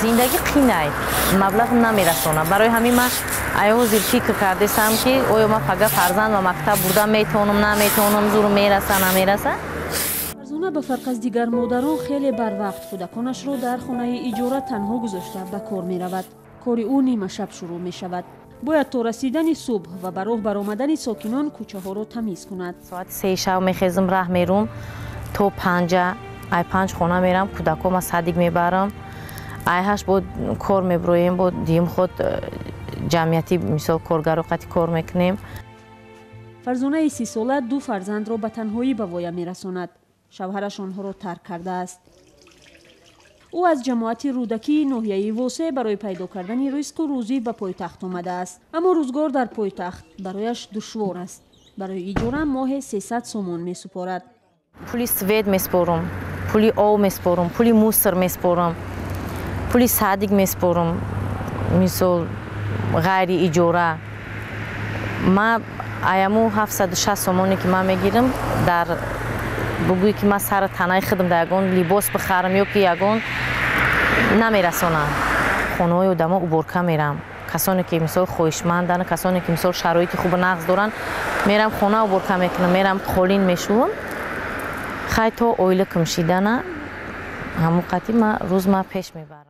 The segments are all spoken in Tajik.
Зиндагӣ қинай, маблағ намерасонад. Барои ҳамин ман ай ҳозир фикр кардесам, ки оё ман фага фарзанд ба мактаб бурда метавонам, наметавонам, зур мераса, намераса. Фарзона ба фарқ аз дигар модарон хеле барвақт кӯдаконашро дар хонаи иҷора танҳо гузошта ба кор меравад. Кори ӯ нимашаб шурӯъ мешавад. Бояд то расидани субҳ ва ба роҳ баромадани сокинон кӯчаҳоро тамиз кунад. Соати 3 шаб мехезам, раҳ мерум то 5, ай 5 хона мерам, кӯдакома садик мебарам, ай 8 бо кор меброем, бо дигим худ ҷамъиятӣ, мисол, коргаро қати кор мекунем. Фарзонаи 30-сола ду фарзандро ба танҳоӣ ба воя мерасонад. Шавҳараш онҳоро тарк кардааст. Ӯ аз ҷамоати Рӯдакии ноҳияи Восе барои пайдо кардани ризқу рӯзӣ ба пойтахт омадааст, аммо рӯзгор дар пойтахт барояш душвор аст. Барои иҷора моҳе 300 сомон месупорад. Пули свет месупорам, пули об месупорам, пули мусор месупорам, пули садик месупорам, мисол, ғайри иҷора. Ман аяму 760 сомоне, ки ман мегирам, дар бугӯе ки ман сари танаи худам дар ягон либос бихарам ё ки ягон намерасонам. Хонаҳои одамо уборка мерам, касоне ки, мисол, хоҳишманданд, касоне ки, мисол, шароити хубу нағз доранд, мерам, хона уборка мекунам, мерам, қолин мешӯвам. Хай, то оила кумшидана ҳамон қати ман рӯз ман пеш мебарам.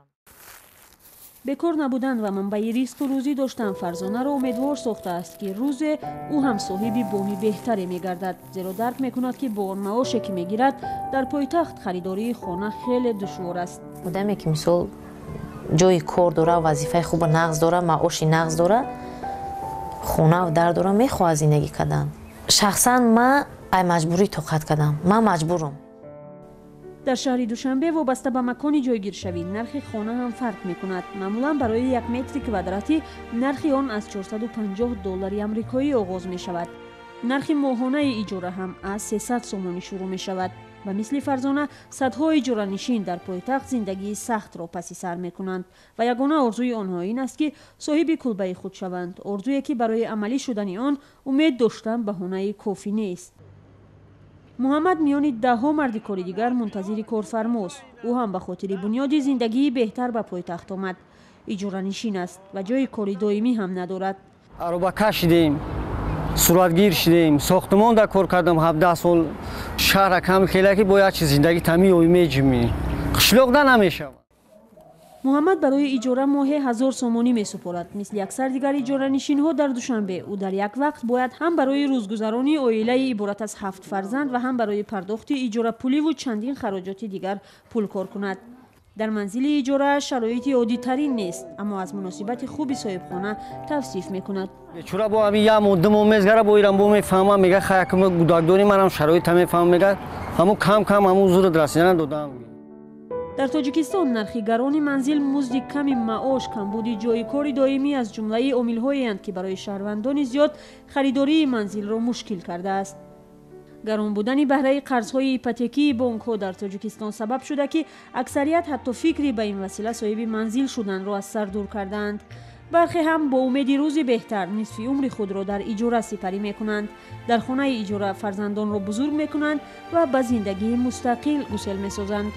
Бекор набудан ва манбаи ризқу рӯзӣ доштан Фарзонаро умедвор сохтааст, ки рӯзе ӯ ҳам соҳиби боми беҳтаре мегардад, зеро дарк мекунад, ки бо он маоше, ки мегирад, дар пойтахт харидории хона хеле душвор аст. Одаме ки, мисол, ҷои кор дора, вазифаи хубу нағз дора, маоши нағз дора, хонаву дар дора, мехоҳад зиндагӣ кардан. Шахсан ман ай маҷбурӣ тоқат кардам, ман маҷбурам. Дар шаҳри Душанбе вобаста ба макони ҷойгиршавӣ нархи хона ҳам фарқ мекунад. Маъмулан барои як метри квадратӣ нархи он аз 450 доллари амрикоӣ оғоз мешавад. Нархи моҳонаи иҷора ҳам аз 300 сомонӣ шурӯъ мешавад. Ба мисли Фарзона садҳо иҷоранишин дар пойтахт зиндагии сахтро паси сар мекунанд ва ягона орзуи онҳо ин аст, ки соҳиби кулбаи худ шаванд, орзуе ки барои амалӣ шудани он умед доштан баҳонаи кофӣ нест. Муҳаммад миёни даҳҳо марди кори дигар мунтазири корфармост. Ӯ ҳам ба хотири бунёди зиндагии беҳтар ба пойтахт омад. Иҷоранишин аст ва ҷои кори доимӣ ҳам надорад. Аробакаш шидем, суратгир шидем, сохтмон да кор кардам 17 сол. Шаҳра кам хела ки бояд чи зиндагӣ тамӣ ой меҷимӣ, қишлоқ да намешавад. Муҳаммад барои иҷора моҳе 1000 сомонӣ месупорад. Мисли аксар дигар иҷоранишинҳо дар Душанбе, ӯ дар як вақт бояд ҳам барои рӯзгузаронии оилаи иборат аз ҳафт фарзанд ва ҳам барои пардохти иҷорапуливу чандин хароҷоти дигар пул кор кунад. Дар манзили иҷора шароити оддитарин нест, аммо аз муносибати хуби соҳибхона тавсиф мекунад. Бечора бо ҳамин як моҳ, 2 моҳ мезгара, бо ирам бо мефаҳмам, мега, хаякма гудакдорӣ, манам шароита мефаҳмам, мега, ҳамун кам кам ҳамун зурат расидана додам. Дар Тоҷикистон нархи гарони манзил, музди ками маош, камбуди ҷои кори доимӣ аз ҷумлаи омилҳоеанд, ки барои шаҳрвандони зиёд харидории манзилро мушкил кардааст. Гарон будани баҳраи қарзҳои ипотекии бонкҳо дар Тоҷикистон сабаб шуда, ки аксарият ҳатто фикри ба ин васила соҳиби манзил шуданро аз сар дур кардаанд. Бархе ҳам бо умеди рӯзи беҳтар нисфи умри худро дар иҷора сипарӣ мекунанд. Дар хонаи иҷора фарзандонро бузург мекунанд ва ба зиндагии мустақил гусел месозанд.